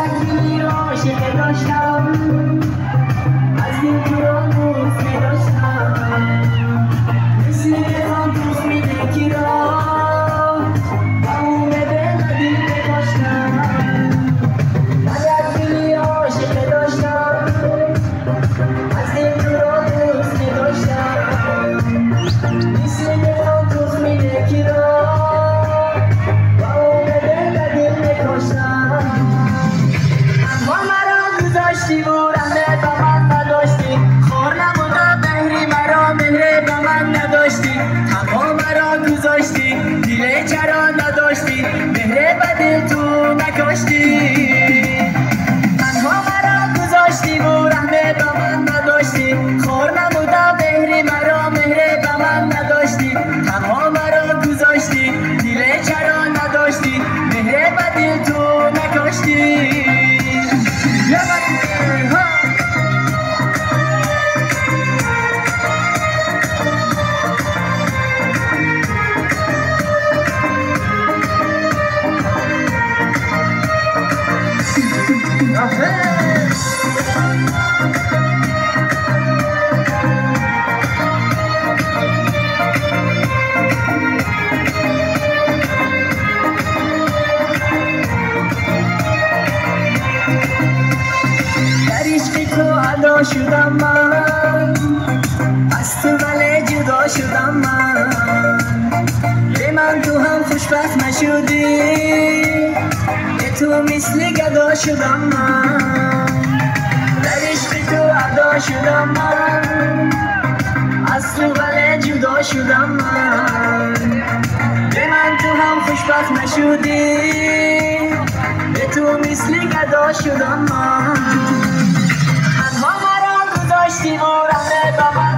یک دلی عاشق داشتم، از دل تو را دوست می‌داشتم. مثل دهان دوست میده کی را با او به دل دل بکاشتم. من یک دلی عاشق داشتم، از دل تو را دوست می‌داشتم. مثل دهان دوست میده کی را با او به دل دل بکاشتم. اما مرا گذاشتی و رحمت به من نداشتی، خور نبودم مهری مرا، مهر به من نداشتی. تنها مرا گذاشتی، دل چرا نداشتی، مهر به دل تو نکاشتی. تنها مرا گذاشتی و رحمت به من نداشتی، خور نبودم مهری مرا، مهر به من نداشتی. تنها مرا گذاشتی، دل چرا نداشتی، مهر به دل تو نکاشتی. در عشق تو ادا شدم من، از تو ولی جدا شدم من. به من تو هم خوشبخت نشدی، به تو مثل گدا شدم من. در عشق تو ادا شدم من، از تو ولی جدا شدم من. به من تو هم خوشبخت نشدی، به تو مثل گدا شدم من. تنها مرا گذاشتی و رحمت به من